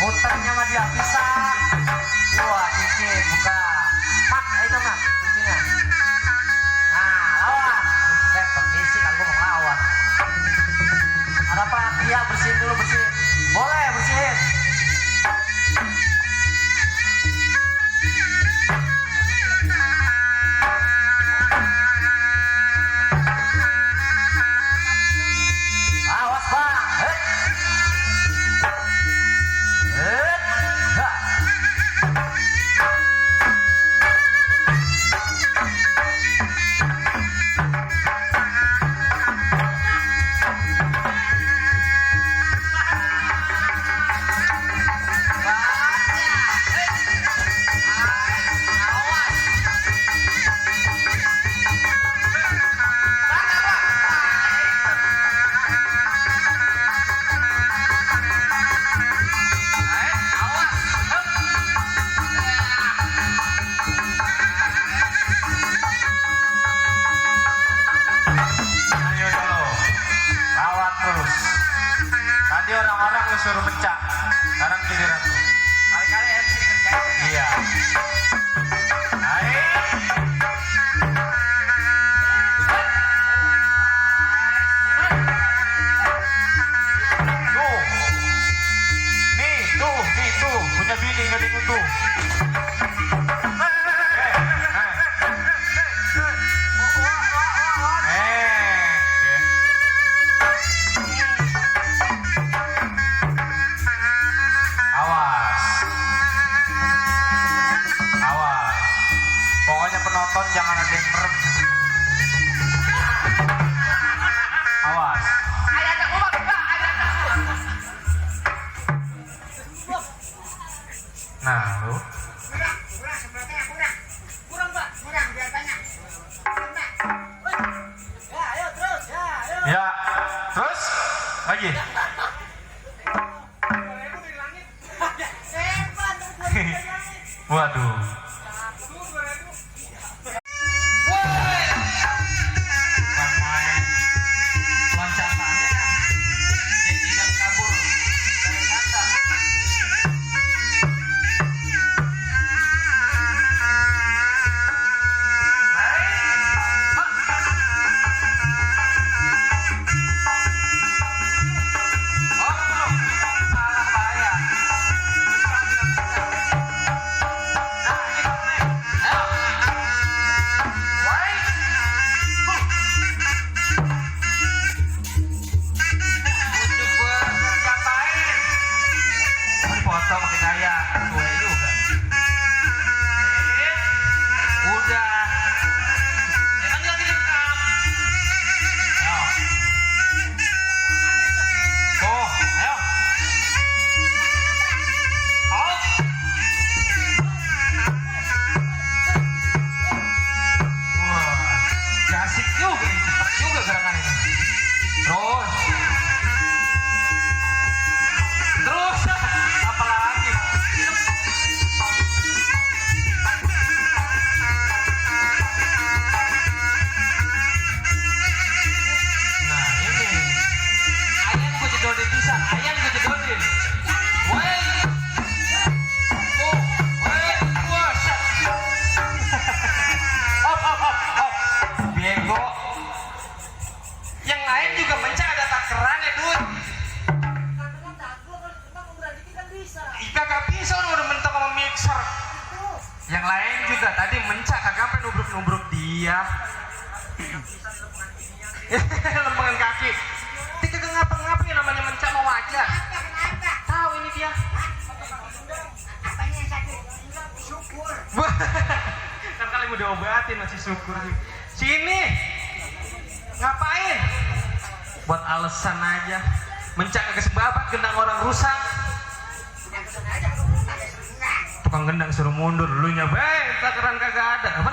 muternya mah dia bisa. Wah, cincin buka. Mak, itu mak, cincinnya. Nah, lawan. Permisi kan gue mau lawan. Ada apa? Iya, bersihin dulu, bersihin. Boleh, bersihin. Awas bang. Tadi orang-orang suruh pecah, sekarang giliran lu. Kali-kali MC kerjain. Iya. Ayo. Tuh. Nih tuh, punya bini gak dikutu. Penonton jangan ada yang merem. Awas. Nah, lu. Kurang biar banyak. Ya, ayo terus. Ya, terus lagi. Waduh. Yang lain juga mencak ada takeran ya duit. Kagak bisa orang udah mentok sama mixer. Yang lain juga tadi mencak kagak sampai nubruk-nubruk dia. Lempengan kaki. Dia kagak ngapa-ngapain namanya mencak mau wajah. Tahu ini dia. Apanya yang sakit? Syukur. Kan kali udah obatin masih syukur sih. Sini. Ngapain? Buat alasan aja. Mencak kagak sebabat gendang orang rusak. Tukang gendang suruh mundur, lu nyobain takeran kagak ada. Apa